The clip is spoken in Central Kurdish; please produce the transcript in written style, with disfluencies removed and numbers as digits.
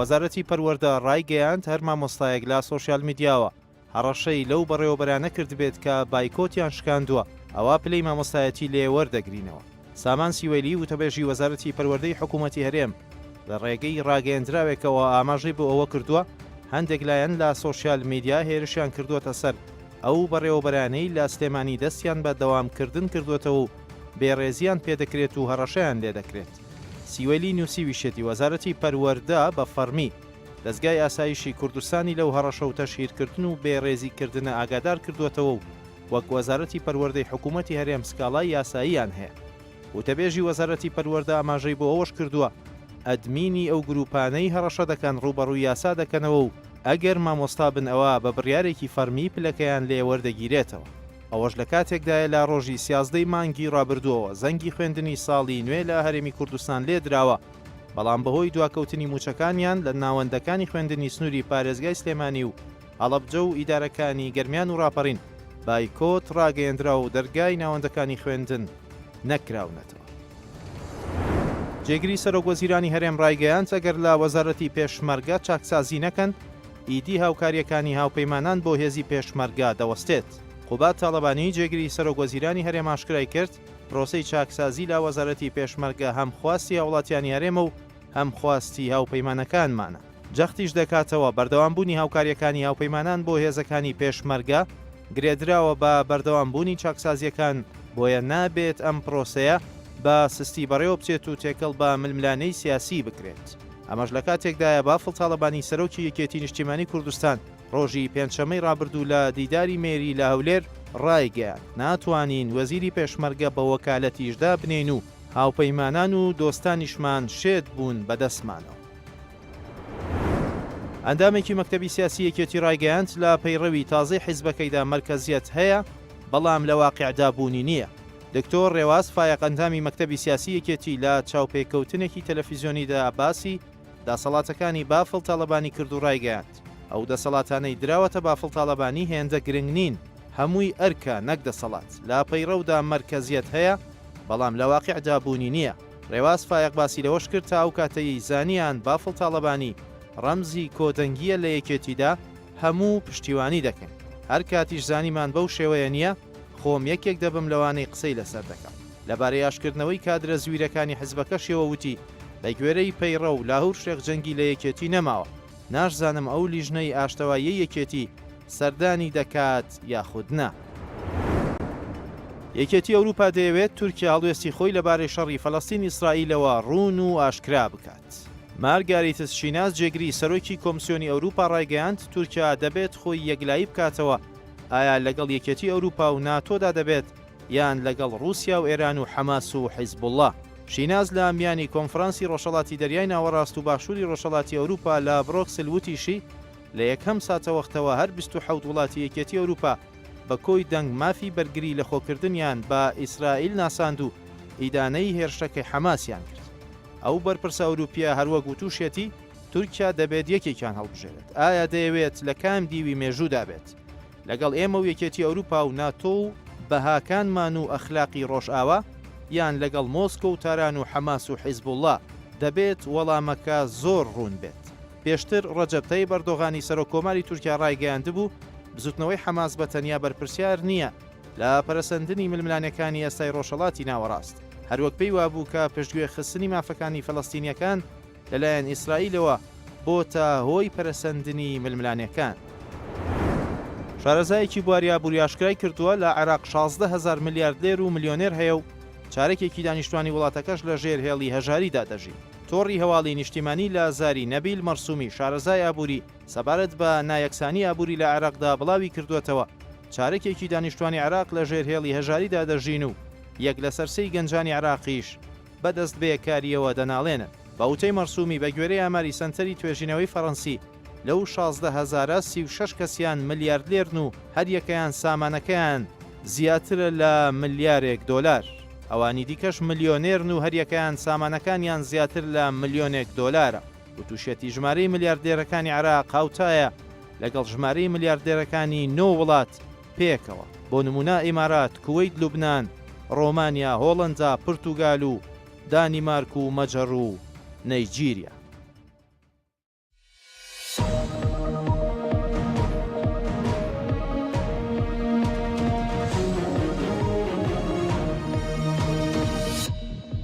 وەزارەتی پەروەردە ڕایگەیاند، هەر مامۆستایەک لە سۆشیال میدیاوە هەڕەشەی لەو بەڕێوەبەرانە کردبێت کە بایکۆتیان شکاندووە، ئەوا پلەی مامۆستایەتی لێ وەردەگرینەوە. سامان سیوەیلی، وتەبێژی وەزارەتی پەروەردەی حکوومەتی هەرێم، لە ڕێگەی ڕاگەیەندراوێکەوە ئاماژەی بۆ ئەوە کردووە، هەندێک لایەن لە سۆشیال میدیا هێرشیان کردووەتە سەر ئەو بەڕێوەبەرانەی لە سلێمانی دەستیان بە دەوامکردن کردووەتەوە و بێڕێزییان پێدەکرێت و هەڕەشەیان لێدەکرێت. سیوەیلی نووسیویشێتی، وەزارەتی پەروەردە بە فەڕمی دەزگای ئاسایشی کوردستانی لەو هەڕەشە و تەشهیرکردن و بێڕێزی کردنە ئاگادار کردووەتەوە و وەک وەزارەتی پەروەردەی حکوومەتی هەرێم سکاڵای یاساییان هەیە. وتەبێژی وەزارەتی پەروەردە ئاماژەی بۆ ئەوەش کردووە، ئەدمینی ئەو گرووپانەی هەڕەشە دەکەن ڕووبەڕووی یاسا دەکەنەوە و ئەگەر مامۆستا بن ئەوا بە بڕیارێکی فەڕمی پلەکەیان لێ وەردەگیرێتەوە. ئەوەش لە کاتێکدایە لە ڕۆژی سیازدەی مانگی ڕابردووەوە زەنگی خوێندنی ساڵی نوێ لە هەرێمی کوردستان لێدراوە، بەڵام بەهۆی دواکەوتنی مووچەکانیان لە ناوەندەکانی خوێندنی سنووری پارێزگای سلێمانی و هەڵەبجە و ئیدارەکانی گەرمیان و ڕاپەڕین بایکۆت ڕاگەیەندرا و دەرگای ناوەندەکانی خوێندن نەکراونەتەوە. جێگری سەرۆک وەزیرانی هەرێم ڕایگەیاند، ئەگەر لە وەزارەتی پێشمەرگە چاکسازی نەکەن، ئیدی هاوکارییەکانی هاوپەیمانان بۆ هێزی پێشمەرگە دەوەستێت. قوباد تاڵەبانی، جێگری سەرۆک وەزیرانی هەرێم ئاشکرای کرد، پرۆسەی چاکسازی لە وەزارەتی پێشمەرگە هەم خواستی هاوڵاتیانی هەرێمە و هەم خواستی هاوپەیمانەکانمانە. جەختیش دەکاتەوە، بەردەوامبوونی هاوکارییەکانی هاوپەیمانان بۆ هێزەکانی پێشمەرگە گرێدراوە بە بەردەوامبوونی چاکسازییەکان، بۆیە نابێت ئەم پرۆسەیە بە سستی بەڕێوەبچێت و تێکەڵ بە ململانێی سیاسی بکرێت. ئەمەش لەکاتێکدایە بافڵ تاڵەبانی سەرۆکی یەکێتی نیشتیمانی کوردستان ڕۆژی پێنجشەممەی ڕابردوو لە دیداری مێری لە هەولێر ڕایگەیاند، ناتوانین وەزیری پێشمەرگە بە وەکالەتیش دابنێین و هاوپەیمانان و دۆستانیشمان شێت بوون بەدەستمانەوە. ئەندامێکی مەکتەبی سیاسی یەکێتی ڕایگەیاند، لە پەیڕەوی تازەی حیزبەکەیدا مەرکەزیەت هەیە، بەڵام لە واقیعدا بوونی نییە. دکتۆر ڕێواز فایەق ئەندامی مەکتەبی سیاسی یەکێتی لە چاوپێکەوتنێکی تەلەفیزیۆنیدا باسی دەسەڵاتەکانی بافڵ تاڵەبانی کرد و ڕایگەیاند، ئەو دەسەڵاتانەی دراوەتە بافڵ تاڵەبانی هێندە گرنگ نین، هەمووی ئەرکە نەک دەسەڵات، لە پەیڕەودا مەرکەزیەت هەیە، بەڵام لە واقیعدا بوونی نییە. ڕێواز فایەق باسی لەوەش کرد، تا ئەو کاتەی زانیان بافڵ تاڵەبانی ڕەمزی کۆدەنگییە لە یەکێتیدا، هەموو پشتیوانی دەکەین، هەر کاتیش زانیمان بەو شێوەیە نییە، خۆم یەکێک دەبم لەوانەی قسەی لەسەر دەکەم. لەبارەی ئاشکردنەوەی کادرە زویرەکانی حزبەکەشیەوە وتی، بەگوێرەی پەیڕەو لاهور شێخ جەنگی لە یەکێتی نەماوە، ناشزانم ئەو لیژنەی ئاشتەواییەی یەکێتی سەردانی دەکات یاخود نا. یەکێتی ئەوروپا دەیەوێت تورکیا هەڵوێستی خۆی لەبارەی شەڕی فەلەستین ئیسرائیلەوە ڕوون و ئاشکرا بکات. مارگاریتس شیناس جێگری سەرۆکی کۆمسیۆنی ئەوروپا ڕایگەیاند، تورکیا دەبێت خۆی یەکلایی بکاتەوە ئایا لەگەڵ یەکێتی ئەوروپا و ناتۆدا دەبێت یان لەگەڵ ڕووسیا و ئێران و حەماس و حیزبوڵڵا. شیناس لە میانی کۆنفرانسی ڕۆژهەڵاتی دەریای ناوەڕاست و باشووری ڕۆژهەڵاتی ئەوروپا لە بڕۆکسل وتیشی، لە یەکەم ساتەوەختەوە هەر 27 وڵاتی یەکێتی ئەوروپا بە کۆی دەنگ مافی بەرگری لەخۆکردنیان بە ئیسرائیل ناساند و ئیدانەی هێرشەکەی حەماسیان کرد. ئەو بەرپرسە ئەوروپییە هەروەک وتوشیەتی، تورکیا دەبێت یەکێکیان هەڵبژێرێت، ئایا دەیەوێت لە کام دیوی مێژوودا بێت؟ لەگەڵ ئێمە و یەکێتی ئەوروپا و ناتۆ و بەهاکانمان و ئەخلاقی ڕۆژئاوا، یان لەگەڵ مۆسکۆ و تاران و حەماس و حیزبوڵڵا؟ دەبێت وەڵامەکە زۆر ڕوون بێت. پێشتر ڕەجەب تەیب ئەردۆغانی سەرۆک کۆماری تورکیا ڕایگەیاندبوو، بزوتنەوەی حەماس بە تەنیا بەرپرسیار نییە لە پەرەسەندنی ململانێکانی ئێستای ڕۆژهەڵاتی ناوەڕاست، هەروەک پێی وابوو کە پشتگوێ خستنی مافەکانی فەلەستینییەکان لەلایەن ئیسرائیلەوە بۆتە هۆی پەرەسەندنی ململانێکان. شارەزایەکی بواری ئابووری ئاشکرای کردووە، لە عێراق 16 هەزار ملیاردێر و ملیۆنێر هەیە و چارەکێکی دانیشتوانی وڵاتەکەش لە ژێر هێڵی هەژاریدا دەژین. تۆڕی هەواڵی نیشتیمانی لە زاری نەبیل مەرسومی شارەزای ئابووری سەبارەت بە نایەکسانی ئابووری لە عێراقدا بڵاوی کردووەتەوە، چارەکێکی دانیشتوانی عێراق لە ژێر هێڵی هەژاریدا دەژین و یەک لەسەر سێی گەنجانی عێراقیش بەدەست بێکارییەوە دەناڵێنن. بە وتەی مەرسومی، بە گوێرەی ئاماری سەنتەری توێژینەوەی فەرەنسی، لەو 16 هەزارە 36 کەسیان ملیاردلێرن و هەریەکەیان سامانەکەیان زیاترە لە ملیارێک دۆلار. ئەوانی دیکەش ملیۆنێرن و هەریەکەیان سامانەکانیان زیاتر لە ملیۆنێک دۆلارە. وتوشیەتی ژمارەی ملیاردێرەکانی عێراق هاوتایە لەگەڵ ژمارەی ملیاردێرەکانی نۆ وڵات پێکەوە، بۆ نموونە ئیمارات، کوەیت، لوبنان، ڕۆمانیا، هۆڵەندا، پرتوگال و دانیمارک و مەجەڕ و نەیجیریا.